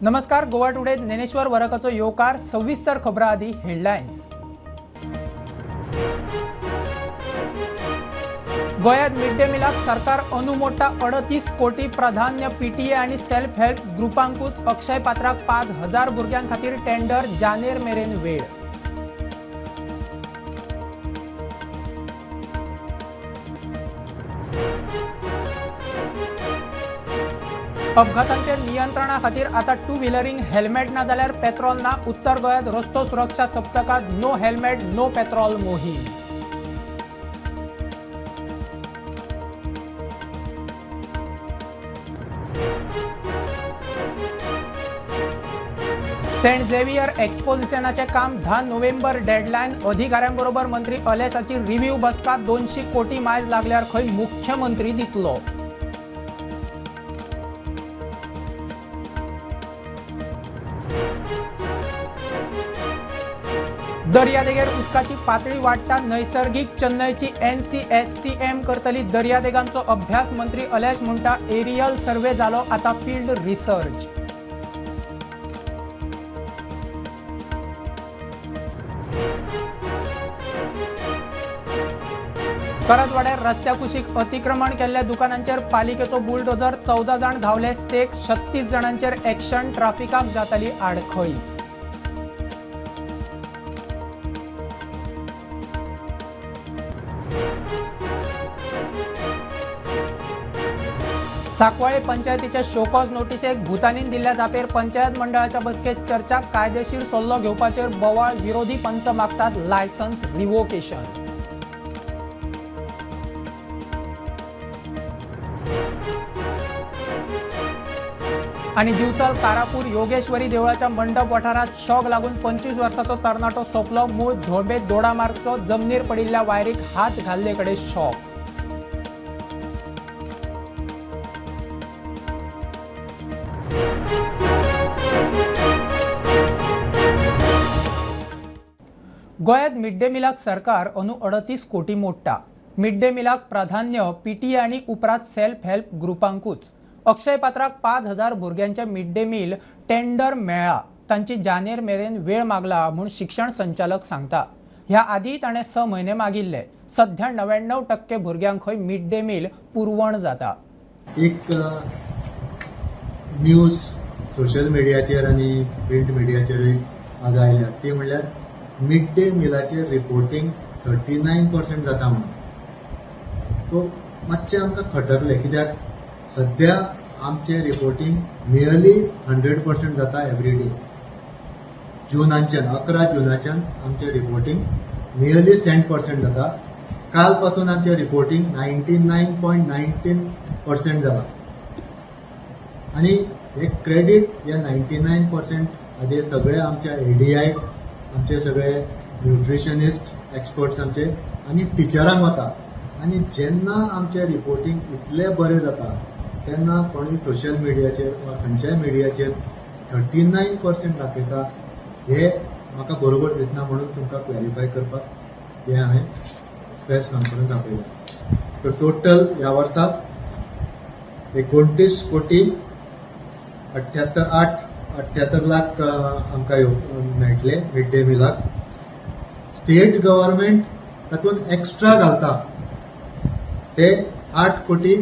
नमस्कार, गोवा टुडे ज्ञानेश्वर वरकाचो येवकार. सविस्तर खबरां आदी हेडलायन्स. गोंयांत मिड डे मिलाक सरकार अनुमोडटा 38 कोटी. प्राधान्य पीटीए आनी सेल्फ हेल्प ग्रुपांकूच. अक्षय पात्राक 5000 भुरग्यां खातीर टेंडर, जानेर मेरेन वेळ. अपघातांचेर नियंत्रणा खातीर आता टू व्हिलरींक हेल्मेट ना जाल्यार पेत्रोल ना. उत्तर गोंयांत रस्तो सुरक्षा सप्तकांत नो हेल्मेट नो पेत्रोल मोहीम. सेंट झेवियर एक्सपोजिशनाचें काम 10 नोव्हेंबर डेडलायन. अधिकाऱ्यांबरोबर मंत्री अलेसाची रिव्ह्यू बसका. 200 कोटी मायज लागल्यार खंय मुख्यमंत्री दितलो. दर्यादेगेर उदकाची पातळी वाडटा. नैसर्गिक चेन्नयची एनसीएससीएम करतली दर्यादेगांचो अभ्यास. मंत्री अलेश म्हणटा एरियल सर्वे जालो, आता फील्ड रिसर्च. करजवाड्यार रस्त्या कुशीक अतिक्रमण केल्ल्या दुकानांचेर पालिकेचो बुलडोजर. 14 जाण धांवले स्टेक, 36 जाणांचेर एक्शन. ट्राफिकाक जाताली आडखळी. सांकवाळे पंचायतीच्या शोकॉज नोटीसेक भूतानीन दिल्ल्या जापेर पंचायत मंडळाच्या बसकेत चर्चा. कायदेशीर सल्लो घेवपाचेर बोवाळ. विरोधी पंच मागतात लायसन्स रिवोकेशन. आनी दिवचल कारापूर योगेश्वरी देवळाच्या मंडप वाठारात शॉक लागून 25 वर्साचो तरणाटो सोंपलो. मूळ झोंबे दोडामार्गचो. जमनीर पडिल्ल्या वायरीक हात घाल्ले कडेन शॉक. गोंयांत मिड डे मिलाक सरकार अंदू 38 कोटी मोडटा. मिड डे मिलाक प्राधान्य पीटीए आनी उपरांत सेल्फ हेल्प ग्रुपांकूच. अक्षय पात्राक 5000 भुरग्यांचे मिड डे मील टेंडर मेळ्ळा. तांची जानेर मेरेन वेळ मागला म्हूण शिक्षण संचालक सांगता. ह्या आदीं ताणें 6 म्हयने मागिल्ले. सध्या 99% भुरग्यांक खंय मिड डे मील पुरवण जाता. एक न्यूज सोशल मिडियाचेर आनी प्रिंट मिडियाचेरूय आज आयल्या, ती म्हणल्यार मिड डे मिलाचेर रिपोर्टींग 39% जाता म्हणून. सो मातशें आमकां खटकलें, कित्याक सद्या आमचें रिपोर्टींग नियरली 100% जाता एवरी डे. जुनाच्यान, 11 जुनाच्यान आमचें रिपोर्टींग नियरली 100% जाता. काल पासून आमचें रिपोर्टींग 99.19% जाला आनी हे क्रेडीट हे 99% हाजेर सगळे आमच्या एडीआय, आमचे सगळे न्युट्रिशनिस्ट एक्सपर्ट्स आमचे आनी टिचरांक वता. आनी जेन्ना आमचें रिपोर्टींग इतलें बरें जाता तेन्ना कोणूय सोशल मिडियाचेर वा खंयच्याय मिडियाचेर 39% दाखयता हे म्हाका बरोबर दिसना, म्हणून तुमकां क्लॅरिफाय करपाक हे हांवें प्रेस कॉन्फरन्स आपयला. तर टोटल ह्या वर्साक 29 कोटी अठ्ठ्यात्तर आठ अठ्ठ्यात्तर लाख आमकां मेळटले मिड डे मिलाक. स्टेट गव्हर्मेंट तातूंत एक्स्ट्रा घालता ते 8 कोटी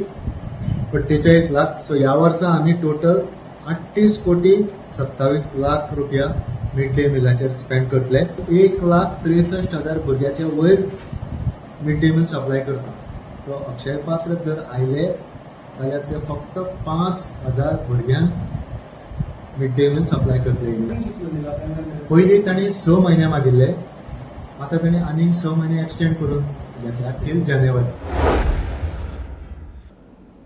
48 लाख. सो ह्या वर्सा आमी टोटल 38 कोटी 27 लाख रुपया मिड डे मिलाचेर स्पेंड करतले. 1,63,000 भुरग्याचे वयर मिड डे मील सप्लाय करता. सो अक्षय पात्र जर आयले जाल्यार ते फक्त 5000 भुरग्यांक मिड डे मील सप्लाय करतले. पयलीं तांणी 6 म्हयने मागिल्ले, आतां तांणी आनीक 6 म्हयने एक्सटेंड करून घेतल्या टील जानेवारी.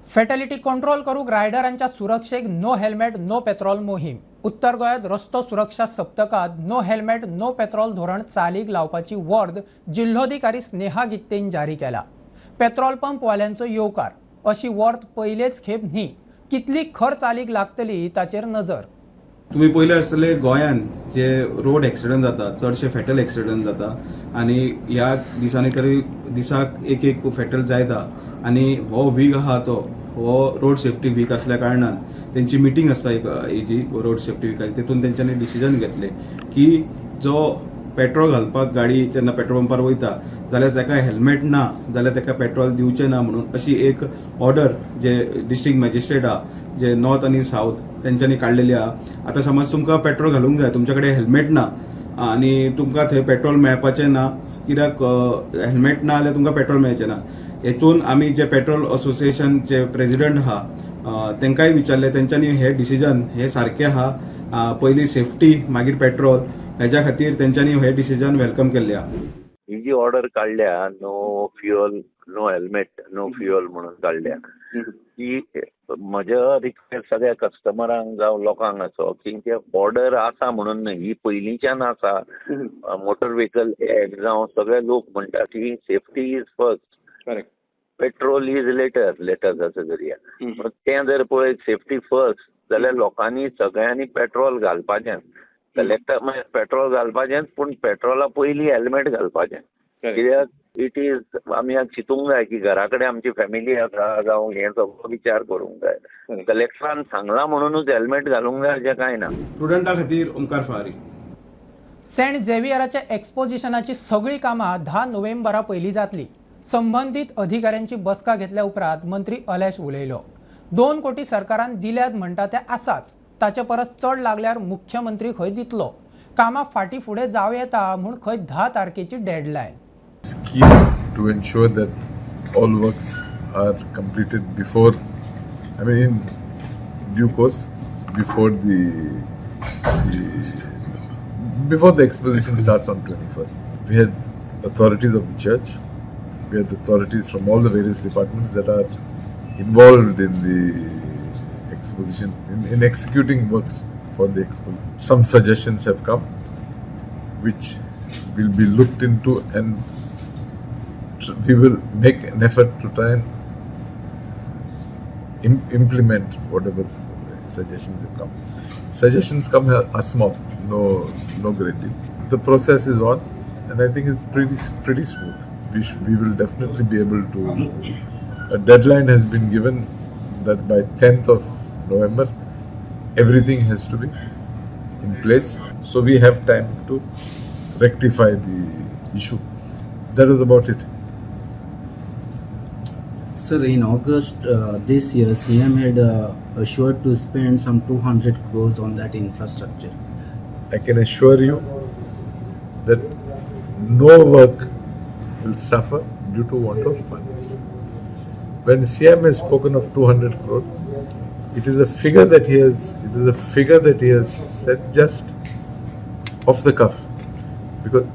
फॅटॅलिटी कंट्रोल करूंक रायडरांच्या सुरक्षेक नो हेल्मेट नो पेत्रोल मोहीम. उत्तर गोंयांत रस्तो सुरक्षा सप्तकांत नो हेल्मेट नो पेत्रोल धोरण चालीक लावपाची वर्द जिल्होधिकारी स्नेहा गित्तेन जारी केला. पेत्रोल पंपवाल्यांचो येवकार. अशी वर्द पयलेच खेप न्ही. कितली खर चालीक लागतली ताचेर नजर. तुमी पयले आसतले, गोंयान जे रोड एक्सिडंट जाता चडशे फेटल एक्सिडंट जाता आनी ह्या दिसांनी तरी दिसाक एक एक फेटल जायता आनी हो वीक आहा तो हो हो रोड सेफ्टी वीक आसल्या कारणान तेंची मिटींग आसता एक हेजी रोड सेफ्टी विकाची, तेतून तेंच्यांनी डिसिजन घेतलें की जो पेट्रोल घालपाक गाडी जेन्ना पेट्रोल पंपार वयता जाल्यार ताका हेल्मेट ना जाल्यार ताका पेट्रोल दिवचें ना म्हणून अशी एक ऑर्डर जे डिस्ट्रिक्ट मॅजिस्ट्रेट आहा जे नॉर्थ आनी सावथ तेंच्यांनी काडलेली आहा. आतां समज तुमकां पेट्रोल घालूंक जाय, तुमच्या कडेन हेल्मेट ना आनी तुमकां थंय पेट्रोल मेळपाचें ना, कित्याक हेल्मेट ना जाल्यार तुमकां पेट्रोल मेळचें ना. हेतून आमी जे पेट्रोल असोसिएशनचे प्रेजिडंट आहा तांकांय विचारलें, तेंच्यांनी हे डिसिजन हे सारकें आहा, पयलीं सेफ्टी मागीर पेट्रोल, हेज्या खातीर तेंच्यांनी हे डिसिजन welcome केल्लें आहा. ही जी ऑर्डर काडल्या no fuel no helmet no fuel म्हणून काडल्या ती म्हज्या रिक्वेस्ट सगळ्या कस्टमरांक जावं लोकांक आसो की ते ऑर्डर आसा म्हणून न्हय, ही पयलींच्यान आसा. मोटर व्हेकल एक्ट जावं सगळे लोक म्हणटा की safety is first, correct, petrol is later, later जाता जरया. तें जर पळयत सेफ्टी फर्स्ट जाल्यार लोकांनी सगळ्यांनी पेट्रोल घालपाचें, कलेक्टर मागीर पेट्रोल घालपाचेंच, पूण पेट्रोला पयलीं हेल्मेट घालपाचें. कित्याक it is आमी आतां चिंतूंक जाय की घरा कडेन आमची फॅमिली आसा जावं हें सगळो विचार करूंक जाय. कलेक्टरान सांगलां म्हणुनूच हेल्मेट घालूंक जाय अशें कांय ना. प्रुडंटा खातीर ओमकार फळारी. सेंट झेवियराच्या एक्सपोजिशनाची सगळीं कामां 10 नोव्हेंबरा पयलीं जातली. संबंदीत अधिकाऱ्यांची बसका घेतल्या उपरांत मंत्री अलेश उलयलो. 2 कोटी सरकारान दिल्यात म्हणटा ते आसाच, ताचे परस चड लागल्यार मुख्यमंत्री खंय दितलो. कामां फाटीं फुडें जावं येता म्हूण खंय 10 तारखेची deadline. Scheme to ensure that all works are completed before, I mean in due course, before the exposition starts on 21st. We had authorities of the church, we had authorities from all the various departments that are involved in the exposition, in executing works for the expo. Some suggestions have come which will be looked into, and we will make an effort to try and implement whatever suggestions have come. Suggestions come are small, no great deal. The process is on, and I think it's pretty smooth. We will definitely be able to. A deadline has been given that by 10th of November, everything has to be in place. So we have time to rectify the issue. That is about it. Sir, in August this year, CM had assured to spend some 200 crores on that infrastructure. I can assure you that no work will suffer due to want of funds. When CM has spoken of 200 crores, it is a figure that he has. It is a figure that he has said just off the cuff, because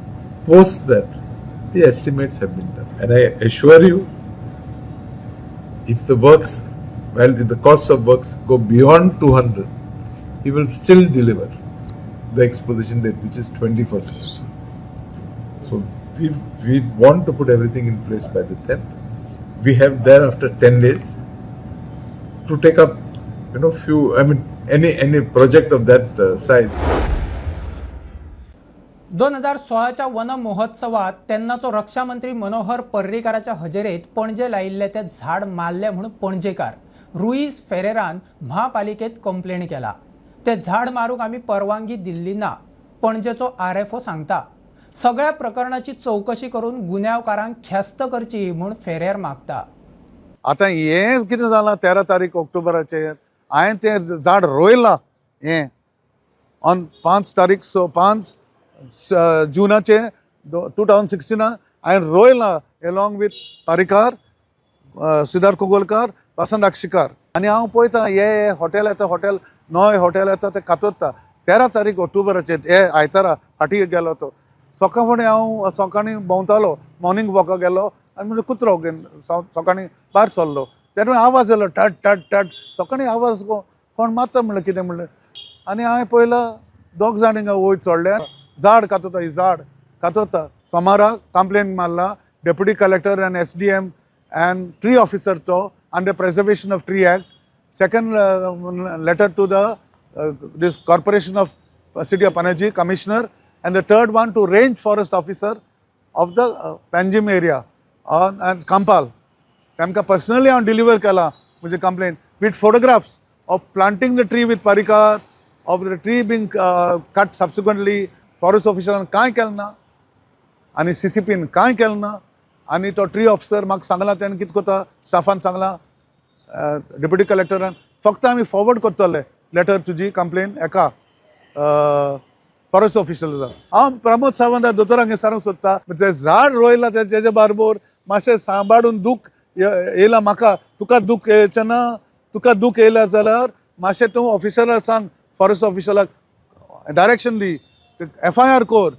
post that the estimates have been done, and I assure you, if the works, well, if the costs of works go beyond 200, he will still deliver the exposition date, which is 21st. So we want to put everything in place by the 10th. We have thereafter 10 days to take up, you know, few, I mean, any project of that size. 2016च्या one महोत्सवात तेन्नाचो रक्षा मंत्री मनोहर पर्रीकाराच्या हजेरेत पणजे लायिल्लें तें झाड मारलें म्हूण Panjekar रुईस फेरेरान म्हापालिकेत complain केला. तें झाड मारूंक आमी परवानगी दिल्ली ना, पणजेचो RFO सांगता. सगळ्या प्रकरणाची चौकशी करून गुन्यांवकारांक ख्यास्त करची म्हूण फेरेर मागता. आतां हें कितें जालां, 13 तारीख ऑक्टोबराचेर हांवें तें झाड रोयलां हें ऑन 5 तारीख, 5 जुनाचे 2016 हांवें रोयलां एलॉंग विथ पारिकार, सिद्धार्थ कोगोलकार, वसंत आक्षीकार. आनी हांव पळयता हे हॉटेल येता, हॉटेल नवें हॉटेल येता तें कातरता. 13 तारीख ऑक्टोबराचेर हे आयतारा फाटीं गेलो तो सकाळ फुडें हांव सकाळीं भोंवतालो, मॉर्निंग वॉकाक गेलो आनी म्हजो कुत्रो सकाळीं भायर सरलो. त्या टायमार आवाज येयलो टट टट टट. सकाळीं आवाज कोण मारता म्हणलें कितें म्हणलें, आनी हांवें पळयलो दोग जाण हिंगा वयर चडले, झाड कातरता, ही झाड कातरता. सोमारा कंप्लेन मारला deputy collector and SDM and tree officer तो under preservation of tree act. Second letter to the this corporation of city of Panaji commissioner, and the third one to range forest officer of the Panjim area and Campal. तांकां personally हांव deliver केला. म्हजी complain with photographs of planting the tree with Parrikar, of the tree being cut subsequently. Forest ऑफिसरान कांय केलें ना आनी C C पीन कांय केलें ना. आनी तो ट्री ऑफिसर म्हाका सांगलां तेणें कितें करता, स्टाफान सांगलां, डेप्युटी कलेक्टरान, फक्त आमी फॉरवर्ड करतले लेटर तुजी कंप्लेन एका फॉरेस्ट ऑफिसर. हांव प्रमोद सावंत दोतोरांक सांगूंक सोदता, जें झाड रोयलां तें तेजे बारबोर मातशें सांबाळून दूख येयला म्हाका, तुका दूख येवचें ना. तुका दूख येयला जाल्यार मातशें तूं ऑफिसराक सांग, फॉरेस्ट ऑफिसराक डायरेक्शन दी, एफ I R कर.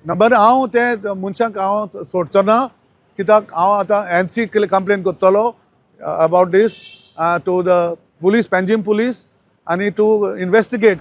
बरें, हांव ते मनशांक हांव सोडचो ना, कित्याक हांव आतां एन सी कंप्लेन करतलो about this to the police, Panjim police, आनी टू इन्वेस्टिगेट.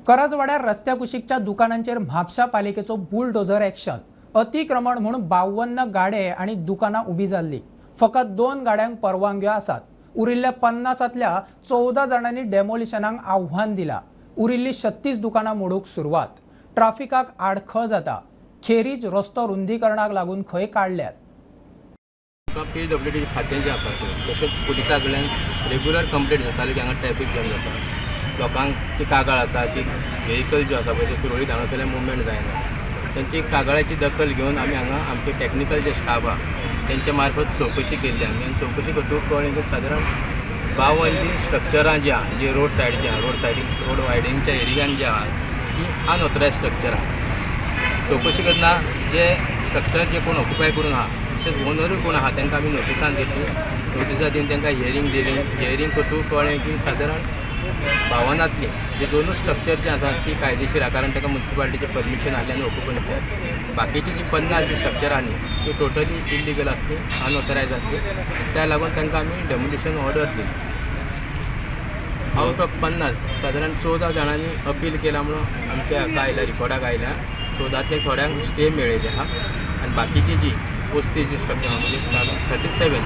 करजवाड्यार रस्त्या कुशीकच्या दुकानांचेर म्हापशा पालिकेचो बुलडोझर ॲक्शन. अतिक्रमण म्हूण 52 गाडे आनी दुकानां उबी जाल्ली. फकत 2 गाड्यांक परवानग्यो आसात. उरिल्ल्या 50तल्या 14 जाणांनी डेमोलिशनाक आव्हान दिला. उरिल्ली 36 दुकानां मोडूंक सुरवात. ट्राफिकाक आडखळ जाता. खेरीज रस्तो रुंदीकरणाक लागून खंय काडल्यात. पी डब्ल्यू डी खातें जें आसा पळय, तशेंच पुलिसा कडल्यान रेगुलर कंप्लेंट जाताली की हांगा ट्रॅफीक जॅम जाता, लोकांची कागाळ आसा की व्हेकल ज्यो आसा पळय ते सुरळीत हांगासरल्यान मुवमेंट जायना. तेंची कागाळाची दखल घेवन आमी हांगा आमचे टॅक्निकल जे स्टाफ आहा तेंच्या मार्फत चवकशी केल्ली आमी, आनी चवकशी करतकूच कळ्ळें की सादारण 52 जीं स्ट्रक्चरां जीं आहा, जी रोड सायड जी आहा, रोड सायडीक रोड वायडिंगच्या एरियान जी आहा ती अनऑथरायज स्ट्रक्चर आहा. चवकशी करतना जे स्ट्रक्चर जे कोण ऑक्युपाय करून आहा तशेंच ओनरूय कोण आहा तांकां आमी नोटिसां दिली. नोटिसां दिवन तांकां हियरींग दिली. हियरींग करतकूच कळ्ळें की सादारण 52तलीं जे दोनूच स्ट्रक्चर जी आसात ती कायदेशीर आहा, कारण ताका मुन्सिपालिटीचें परमिशन आसलें आनी ऑक्युपन्सी. बाकीची जी 50 जी स्ट्रक्चर आहा न्ही ती टोटली इल्लिगल आसली, अनऑथरायज आसली. त्या लागून तांकां आमी डेमोलिशन ऑर्डर दिली. आवट ऑफ 50 सादारण 14 जाणांनी अपील केला म्हणून आमच्या हाका आयल्या, रिकॉर्डाक आयल्या. 14तले थोड्यांक स्टे मेळिल्ली आहा आनी बाकीची जी 35 जी स्ट्रक्चर म्हणजे 37तली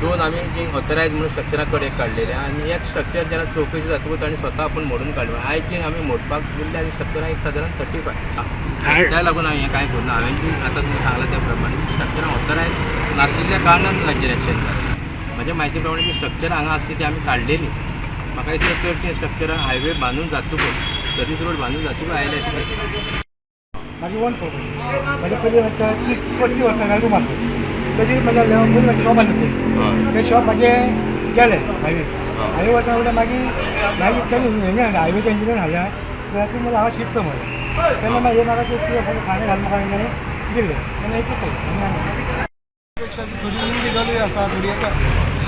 2 आमी जी ऑथरायज म्हणून स्ट्रक्चरां कडेक काडलेली आनी एक स्ट्रक्चर जेन्ना चवकशी जातकूच ताणें स्वता आपूण मोडून काडलें. आयज जी आमी मोडपाक उरल्या ती स्ट्रक्चरां एक सादारण 35. त्या लागून हांवें हें कांय करूं ना. हांवें जी आतां तुमकां सांगलां त्या प्रमाणे स्ट्रक्चरां ऑथरायज नाशिल्ल्या कारणान तांचेर एक्शन जालें. म्हज्या म्हायती प्रमाणे जी स्ट्रक्चरां हांगा आसली ती आमी काडलेली. म्हाका दिसता चडशीं स्ट्रक्चरां हायवे बांदून जातकूच, सर्वीस रोड बांदून जातकूच आयले अशें दिसता. म्हाजी वन प्रॉपर्टी म्हाज्या पयलीं 30-35 वर्सां हांवें रूम आसलो, तेजेर म्हाज्या पयलीं म्हाजें शॉप आसलें, तें शॉप म्हाजें गेलें हायवे हायवे वचना फुडें. मागीर मागीर तेणी हें हायवेचें इंजिनियर हाडलें, तूं मला हांगा शिफ्ट कर म्हणलें. तेन्ना मागीर म्हाका ते खाणें घालून म्हाका तेंच्यांनी दिलें, तेन्ना इतलें केलें. आनी पेक्षा थोडी इलिगलूय आसा, थोडी आतां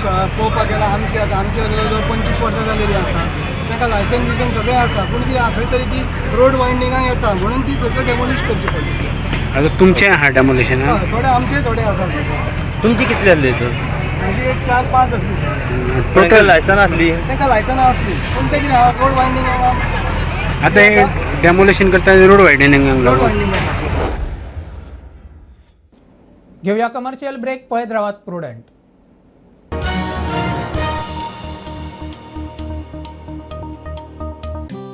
पळोवपाक गेल्यार आमची आतां आमची जवळ जवळ 25 वर्सां जालेली आसा, ताका लायसन बिसन सगळें आसा, पूण कितें खंय तरी ती रोड वायंडिंगाक येता म्हणून ती थंय डेमोलिश करची पडली. आतां तुमचें आहा डेमोलिशन? हय, थोडे आमचे थोडे आसा. तुमची कितली आसली हितून? म्हणजे एक 4-5 आसली. टोटल लायसनां आसली? तांकां लायसनां आसली, पूण तें कितें आहा रोड वायंडिंगाक. आतां हें डेमोलिशन करता रोड वायडनिंगाक रोड लागून. वायंडिंगाक. घेवया कमर्शियल ब्रेक. पळयत रावात प्रुडंट.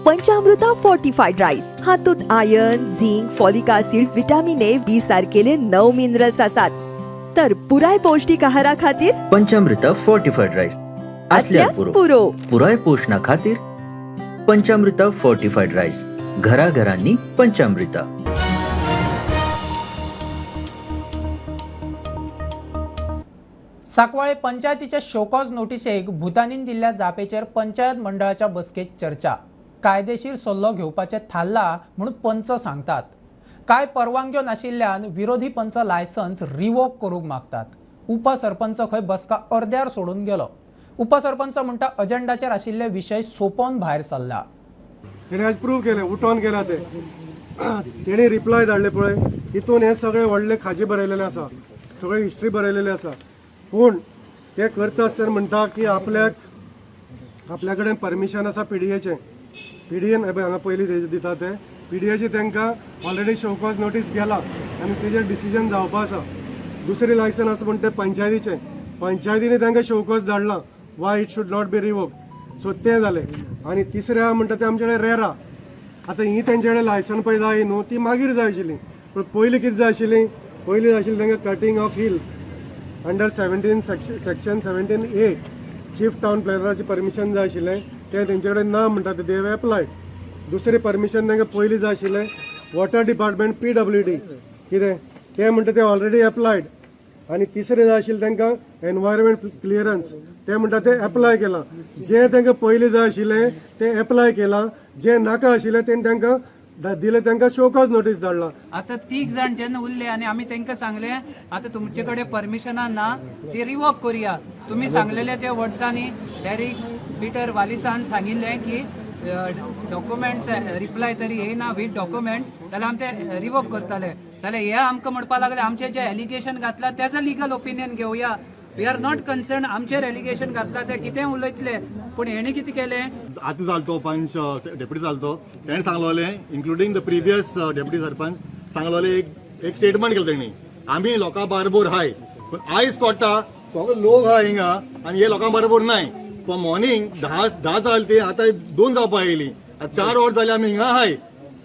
पंचामृता फोर्टिफाईड राईस हातूंत iron, zinc, folic acid, vitamin A, B सारकेले 9 मिनरल्स आसात. तर पुराय पौष्टिक आहारा खातीर पंचामृता फोर्टिफाईड राईस असल्यास पुरो. पुराय पोषणा खातीर पंचामृता फोर्टिफाईड राईस, घराघरांनी पंचामृता. सांकवाळे पंचायतीच्या शोकॉज नोटिसेक भूतानीन दिल्ल्या जापेचेर पंचायत मंडळाच्या बसकेत चर्चा. कायदेशीर सल्लो घेवपाचें थारला म्हूण पंच सांगतात. कांय परवानग्यो नाशिल्ल्यान विरोधी पंच लायसन्स रिवोक करूंक मागतात. उपसरपंच खंय बसका अर्द्यार सोडून गेलो. उपसरपंच म्हणटा अजेंडाचेर आशिल्ले विशय सोंपोवन भायर सरला. तेणी आज प्रूव केलें, उठोन केला ते. तेणी रिप्लाय धाडले पळय, तितून हे सगळे व्हडले खाजे बरयलेले आसा, सगळे हिस्ट्री बरयलेले आसा. पूण ते करता आसतना म्हणटा की आपल्याक आपल्या कडेन परमिशन आसा पीडीएचें. पीडीएन हांगा पयलीं दिता ते पीडीएचें तांकां ऑलरेडी शोकॉज नोटीस गेला आनी तेजेर डिसिजन जावपा आसा. दुसरें लायसन आसा म्हणटा तें पंचायतीचें, पंचायतीन तांकां शोकॉज धाडलां why it should not be revoke. So तें जालें. आनी तिसरें आहा म्हणटा तें आमचे कडेन रेरा. आतां ही तेंचे कडेन लायसन पळय जाय न्हू, ती मागीर जाय आशिल्ली, पूण पयलीं कितें जाय आशिल्ली, पयलीं जाय आशिल्ली तांकां cutting of hill. Under 17 section 17A chief town प्लॅनराची permission जाय आशिल्लें, तें तेंचे कडेन ना म्हणटा ते. They have applied. दुसरें परमिशन तांकां पयलीं जाय आशिल्लें वॉटर डिपार्टमेंट, पीडब्ल्यूडी कितें, ते म्हणटा ते ऑलरेडी एप्लायड. आनी तिसरें जाय आशिल्लें तांकां एनवायरमेंट क्लियरन्स, ते म्हणटा ते एप्लाय केलां. जें तांकां पयलीं जाय आशिल्लें तें एप्लाय केलां, जें नाका आशिल्लें तें तांकां दिलें, तांकां शोकॉज नोटीस धाडला. आतां तीग जाण जेन्ना उरले आनी आमी तांकां सांगलें, आतां तुमचे कडेन परमिशनां ना, ती रिवोक करुया. तुमी सांगलेले त्या वर्ड्सांनी डेरिक पिटर वालिसान सांगिल्लें की डॉक्युमेंट्स रिप्लाय तरी येयना वीथ डॉक्युमेंट्स जाल्यार आमी ते रिवोक करतले. जाल्यार हे आमकां म्हणपाक लागले, आमचे जे एलिगेशन घातला तेजो लिगल ओपिनियन घेवया, we are not concern. आमचेर एलिगेशन घातला ते कितें उलयतले, पूण हेणी कितें केलें? आतां जालो तो पंच, डेप्युटी जालो तो, तेणें सांगलोलें, including the previous deputy sarpanch सांगलोलें, एक एक स्टेटमेंट केलें तेणी, आमी लोकां बारबोर हाय. पूण आयज कोट्टा सगळे लोक आहा हिंगा आनी हे लोकां बरोबर नाय. फ्रॉम मॉर्निंग 10 जाली ती आतां 2 जावपा येयली, आतां 4 वर जाली आमी हिंगा आहाय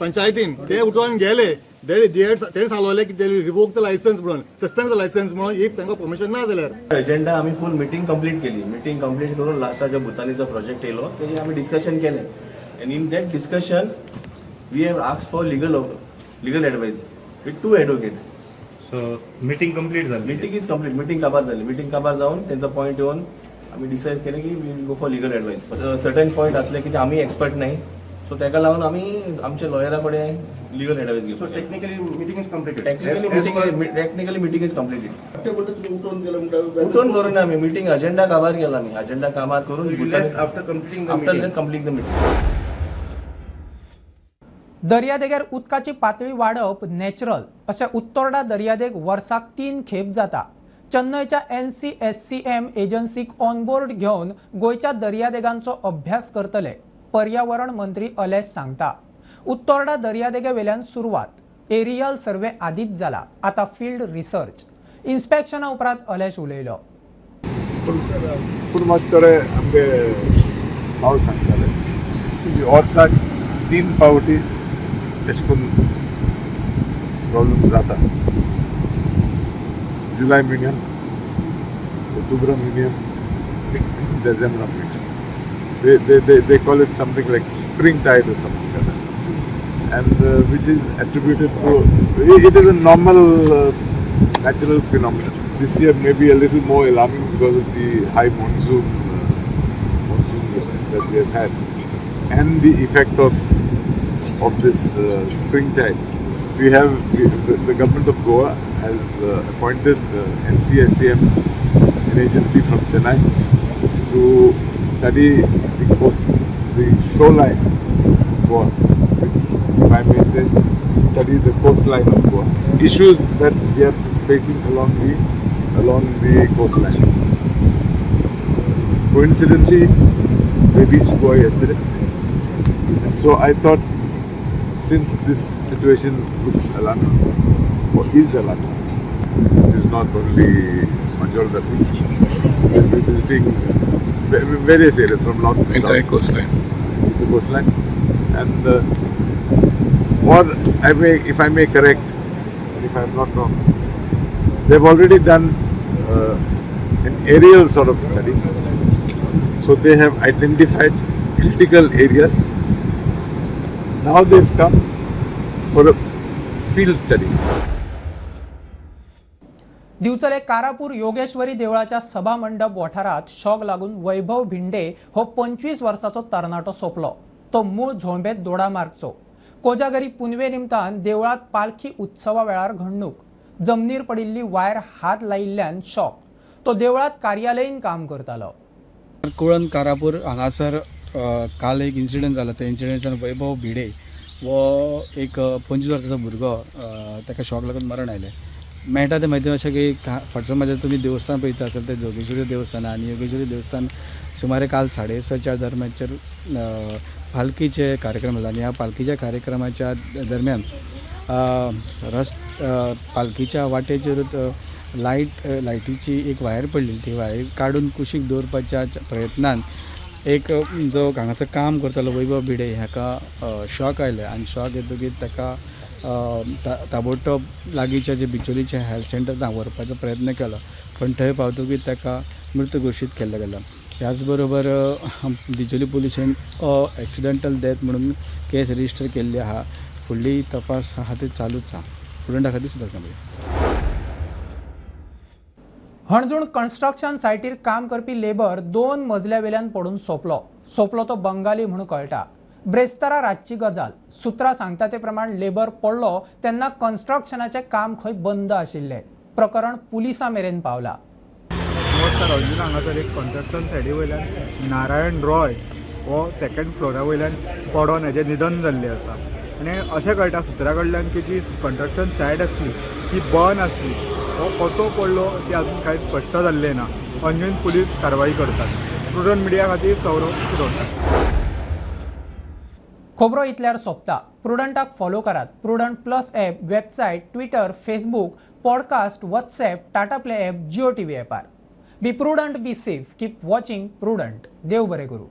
पंचायतीन. ते उठोन गेले. तेणे सांगलोलें की ते रिवोक the licence म्हणून, सस्पेंड the licence म्हणून, if तांकां परमिशन ना जाल्यार. एजेंडा आमी फूल मिटींग कंप्लीट केली. मिटींग कंप्लीट करून लास्टाक जो भुतानीचो प्रोजेक्ट येयलो तेजेर आमी डिस्कशन केलें and in that discussion we have asked for legal advice with two advocate. So meeting complete झाली? Meeting is complete. Meeting काबार जाली. मिटींग काबार जावन तेंचो पॉयंट येवन आमी डिसायड केलें की we will go for legal advice. Certain point असले की ते आमी एक्सपर्ट नाही, सो तेका लागून आमी आमच्या लॉयरा कडेन लिगल एडवायस घेवपाक. Technically meeting is completed. Technically meeting is completed. उठून करून आमी मिटींग अजेंडा काबार केला. आमी अजेंडा काबार करून after completing after complete the meeting. दर्यादेगेर उदकाची पातळी वाडप नॅचरल अशें उत्तोर्डा दर्यादेग वर्साक तीन खेप जाता. चेन्नयच्या एनसीएससीएम एजन्सीक ऑनबोर्ड घेवन गोंयच्या दर्यादेगांचो अभ्यास करतले, पर्यावरण मंत्री अलेश सांगता. उत्तोर्डा दर्यादेगे वेल्यान सुरवात. एरियल सर्वे आदींच जाला, आतां फिल्ड रिसर्च. इन्स्पेक्शना उपरांत अलेश उलयलो. पूण मात थोडे आमगे भाव सांगताले की वर्साक तीन पावटी अशें करून प्रॉब्लम जाता, जुलय म्हयन्यान, ऑक्टोबर म्हयन्यान, डिसेंबर म्हयन्यान. They call it something like spring tide or something like that, and which is attributed to it is a normal natural phenomenon. This year may be a little more alarming because of the high monsoon that we have had and the effect of this spring tide. The government of Goa has appointed NCSCM, an agency from Chennai, to study the coast, the shoreline of Goa, which, if I may say, study the coastline of Goa. Issues that we are facing along the coastline. Coincidentally, they reached Goa yesterday, and so I thought, since this situation looks alarming or is alarming, it is not only Majorda Beach. We'll be visiting various areas from north to Entire south. Coastline. The coastline, and or I may, if I may correct, and if I am not wrong, they've already done an aerial sort of study. So they have identified critical areas. Now they've come for a field study. Divchal Karapur Yogeshwari देवळाच्या सभा मंडप वाठारात shock लागून वैभव भिंडे हो 25 वर्साचो तरणाटो सोंपलो. तो मूळ झोंबेत दोडामार्गचो. कोजागरी पुनवे निमतान देवळात पालखी उत्सवा वेळार घडणूक. जमनीर पडिल्ली वायर हात लायिल्ल्यान शॉक. तो देवळात कार्यालयीन काम करतालो. कुळण कारापूर हांगासर काल एक इन्सिडंट जाला. त्या इन्सिडंटान वैभव भिडे हो एक 25 वर्साचो भुरगो, ताका शॉक लागून मरण आयलें. मेळटा ते म्हायती अशें की फाटसो म्हाजें तुमी देवस्थान पळयता आसत तें जोगेश्वरी देवस्थान. आनी योगेश्वरी देवस्थान सुमारे काल 6:30च्या दरम्यानचेर पालखीचे कार्यक्रम जाला आनी ह्या पालखीच्या कार्यक्रमाच्या दरम्यान रस पालखीच्या वाटेचेरूच लायटीची एक वायर पडलेली. ती वायर काडून कुशीक दवरपाच्या प्रयत्नान एक जो हांगासर काम करतालो वैभव भिडे हाका शॉक आयलें आनी शॉक येतकीर ताका ताबडतोब लागींच्या जे बिचोलीचें हेल्थ सेंटर थंय व्हरपाचो प्रयत्न केलो. पूण पण थंय पावतकीर ताका मृत घोशीत केल्लें गेलां. ह्याच बरोबर डिचोली पुलिशेन एक्सिडेंटल डेथ म्हणून केस रजिस्टर केल्ली आहा. फुडली तपास आहा ते चालूच आहा. प्रुडंटा खातीर सुद्दां. हणजूण कन्स्ट्रक्शन सायटीर काम करपी लेबर 2 मजल्या वेल्यान पडून सोंपलो. सोंपलो तो बंगाली म्हूण कळटा. ब्रेस्तारा रातची गजाल. सुत्रां सांगता ते प्रमाण लेबर पडलो तेन्ना कन्स्ट्रक्शनाचें काम खंय बंद आशिल्लें. प्रकरण पुलिसां मेरेन पावला. नमस्कार. अंजुना हांगासर एक कन्स्ट्रक्शन सायडी वयल्यान नारायण रॉय हो सेकंड फ्लोरा वयल्यान पडोन हेजें निधन जाल्लें आसा आनी अशें कळटा सुत्रा कडल्यान की जी कन्स्ट्रक्शन सायड आसली ती बंद आसली. हो कसो पडलो ती अजून कांय स्पश्ट जाल्लें ना. अंजून पुलीस कारवाई करतात. प्रुडंट मिडिया खातीर सौरव शिरोडकर. खबरो इतल्यार सोंपता. प्रुडंटाक फॉलो करात. Prudent plus app, website, Twitter, Facebook, podcast, WhatsApp, Tata Play app, Jio TV ॲपार. Be prudent, be safe, keep watching Prudent. देव बरें करूं.